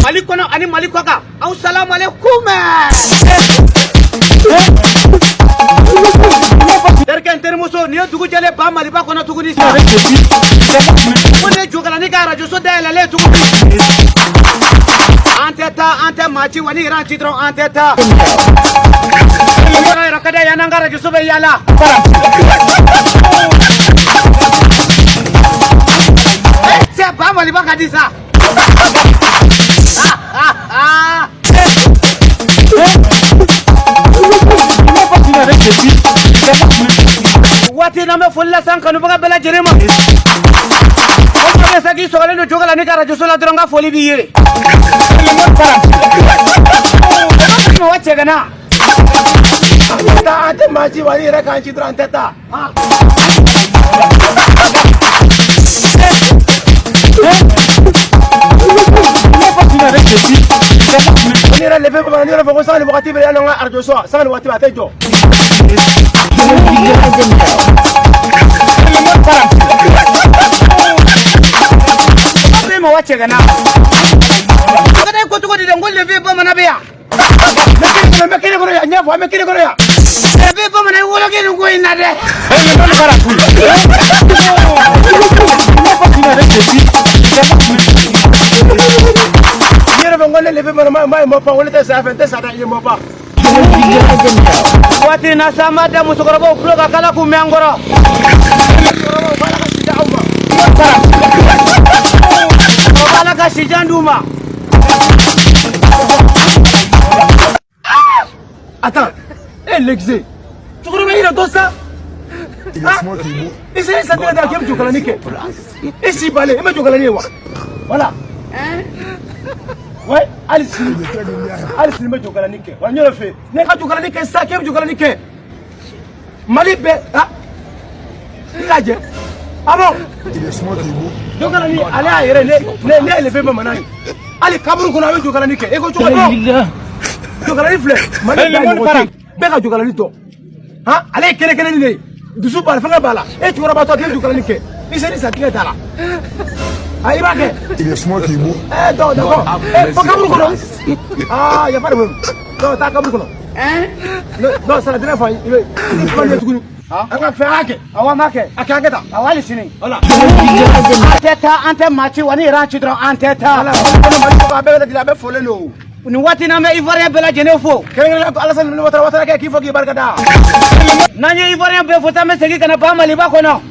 Mali kɔnɔ ani Mali kɔ kan, aw salamu aleykum. Terikɛ, n terimuso, nin ye dugu jɛlen ba Maliba kɔnɔ tuguni sa. Ko ne Jokalani ka arajoso dayɛlɛlen tuguni. An tɛ taa, an tɛ maa ci wa, ni yɛrɛ ci dɔrɔn, an tɛ taa. Yɔrɔ yɔrɔ ka da yan, an ka arajoso bɛ yaala. Cɛ, ba Maliba ka di sa. Waati n'an bɛ foli lase an kanubaga bɛɛ lajɛlen ma. O bɛ se k'i sɔgɔlen don Jokalani ka arajoso la dɔrɔn, n ka foli b'i ye. Mɔgɔ cɛgana. Taa, an tɛ maa ci wa, ni yɛrɛ k'an ci dɔrɔn, an tɛ taa. Ni yɛrɛ lefe bamanan, ni yɛrɛ fɔ ko sanga ni wagati bɛɛ yan, an ka arajo so, sanga ni waati bɛɛ a tɛ jɔ. Bɛ mɔgɔ cɛgana. Jokalani ko cogo di dɛ? N ko lefe bamanan bɛ yan. N bɛ kelen kɔnɔ yan, ɲɛfɔ, an bɛ kelen kɔnɔ yan. Lefe bamanan, i woloki nin ko in na dɛ. Ni yɛrɛ fɔ ko ne lefe bamanan ma ye mɔ pan, ko ne tɛ saya fɛ, n tɛ sa dɛ, i ye mɔ pan. Waati na sa, an b'a da musokɔrɔbaw tulo kan k'Ala k'u mɛn an kɔrɔ. Musokɔrɔbaw, ko Ala ka si di aw ma. O b'Ala ka sijan d'u ma. Attends, eh l'exé, cɛkɔrɔba yɛrɛ dɔ sa. I sera sa tɛgɛ da k'e bɛ jokalani kɛ. E si balen, e ma jokalani ye wa? Voilà. Ouais, hali sini, hali sini n bɛ jokalani kɛ. Wa n y'o de fɛ yen. Ne ka jokalani kɛ sa, k'e bɛ jokalani kɛ. Mali bɛɛ, ah, i k'a jɛ. Ah bon? Jokalani, ale y'a yɛrɛ ne ye lefe bamanan ye. Hali kaburu kɔnɔ a bɛ jokalani kɛ. E ko cogo di? Jokalani filɛ, Mali bɛɛ ɲɔgɔn tɛ yen. Bɛɛ ka jokalani dɔn. Han, ale ye kelen kelennin de ye. Dusu b'a la, fɛngɛ b'a la. E cɛkɔrɔba tɔ k'e bɛ jokalani kɛ. I sera sa tigɛ t'a la. Ah, i b'a kɛ. Eh, donc, d'accord. Eh, fo kaburu kɔnɔ. Ah, y a pas de problème. Donc, taa kaburu kɔnɔ. Non, c'est la dernière fois. I bɛ i kuma ɲɛ tuguni. An ka fɛn an kɛ. Awɔ, an b'a kɛ. A kɛ, an kɛ tan. Awɔ, hali sini. Voilà. An tɛ taa, an tɛ maa ci wa, ni yɛrɛ ci dɔrɔn, an tɛ taa. Voilà. Mali kɔnɔ, Mali kɔnɔ, a bɛɛ lajɛlen, a bɛɛ fɔlen don. Nin waati n'an bɛ Ivoirien bɛɛ lajɛlen fo. Kɛrɛnkɛrɛnnenya Alassane Ouattara, Ouattara kɛ k'i fɔ k'i barika da. N'an ye Ivoirien bɛɛ fo, t'an bɛ segin ka na ba Maliba kɔnɔ.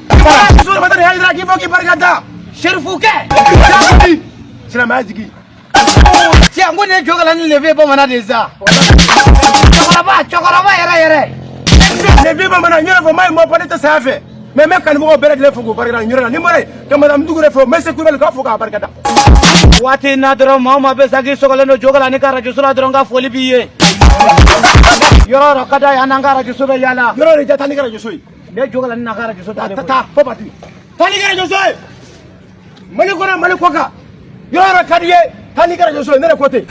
Muso Ouattara Hayidara k'i fɔ k'i barika da. Serifukɛ. Silamɛya jigi. Cɛ, n ko nin ye Jokalani lefe bamanan de ye sa. Cɛkɔrɔba, cɛkɔrɔba yɛrɛ yɛrɛ. Lefe bamanan, n yɛrɛ fɔ, n m'a ye mɔ ne tɛ saya fɛ. Mais n bɛ kanubagaw bɛɛ lajɛlen fo k'u barika da nin yɔrɔ la. Ni n bɔra yen, ka madame Dugure fo, n bɛ se Kulubali k'a fo k'a barika da. Waati na dɔrɔn, maa o maa bɛ sa k'i sɔgɔlen don Jokalani ka arajoso la dɔrɔn, n ka foli b'i ye. Yɔrɔ yɔrɔ ka d'a ye, an n'an ka arajoso bɛ yaala. Yɔrɔ de ja, taa n'i ka arajoso ye. Ne Jokalani n'a ka arajoso Taa, t'ale taa, koyi. taa, fo parti. Taa n'i ka arajoso ye. Mali kɔnɔ, Mali kɔ kan. Yɔrɔ yɔrɔ ka di ye, taa n'i ka arajoso ye, ne de ko ten.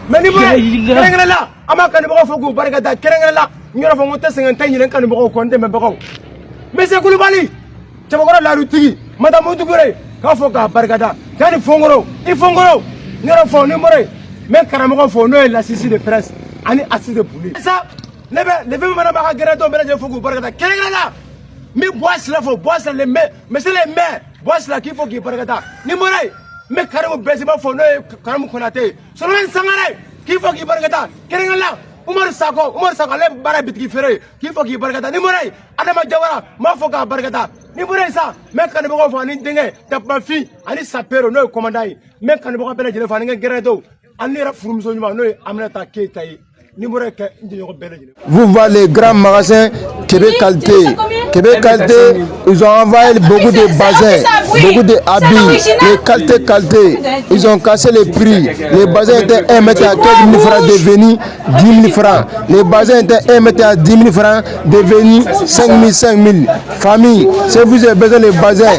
Mais ni bɔra yen, kɛrɛnkɛrɛn la, an b'a kanubagaw fo k'u barika da kɛrɛnkɛrɛn la. N yɛrɛ fɔ n ko n tɛ sɛgɛn, n tɛ ɲinɛ n kanubagaw kɔ, n dɛmɛbagaw. Monsieur Kulubali, cɛbakɔrɔ ladutigi, madame Dugure, k'a fɔ k'a barika da. K'a ni fɔnkɔrɔ, i fɔnkɔrɔ. N yɛrɛ fɔ, ni n bɔra yen, n bɛ karamɔgɔ fo, n'o ye Lasisi de presse ani Asise de Buli. Sa, ne bɛ lefe mana b'a ka gɛrɛntɛw bɛɛ lajɛlen fo k'u barika da kɛrɛnkɛrɛn la. N bɛ Buwasila fo, Buwasila le maire, monsieur le maire, Buwasila k'i fo k'i barika da. Ni n bɔra yen, n bɛ Karimu Bɛnzema fo, n'o ye Karimu Konate ye. Solomani Sangare k'i fo k'i barika da kɛrɛnkɛrɛn la. Umaru Sako, Umaru Sako, ale baara ye bitigi feere ye, k'i fo k'i barika da. Ni n bɔra yen, Adama Jawara, n b'a fɔ k'a barika da. Ni n bɔra yen sa, n bɛ kanubagaw fo ani n denkɛ Tapumafin ani Sapero, n'o ye commandant ye. N bɛ kanubagaw bɛɛ lajɛlen fo ani n ka gɛrɛntɛw ani ne yɛrɛ furumuso ɲuman, n'o ye Aminata Keyita ye. Ni n bɔra yen, kɛ n jɛɲɔgɔn bɛɛ lajɛlen. Vous voyez les grands magasins Québec Qualité. Québec Qualité, ils ont envoyé beaucoup de bazins, beaucoup de habits, les qualités qualité. Ils ont cassé les prix. Les bazins étaient 1 mètre à 15 000 francs, devenu 10 000 francs. Les bazins étaient 1 mètre à 10 000 francs, devenu 5 000, 5 000. Famille, si vous avez besoin de bazins,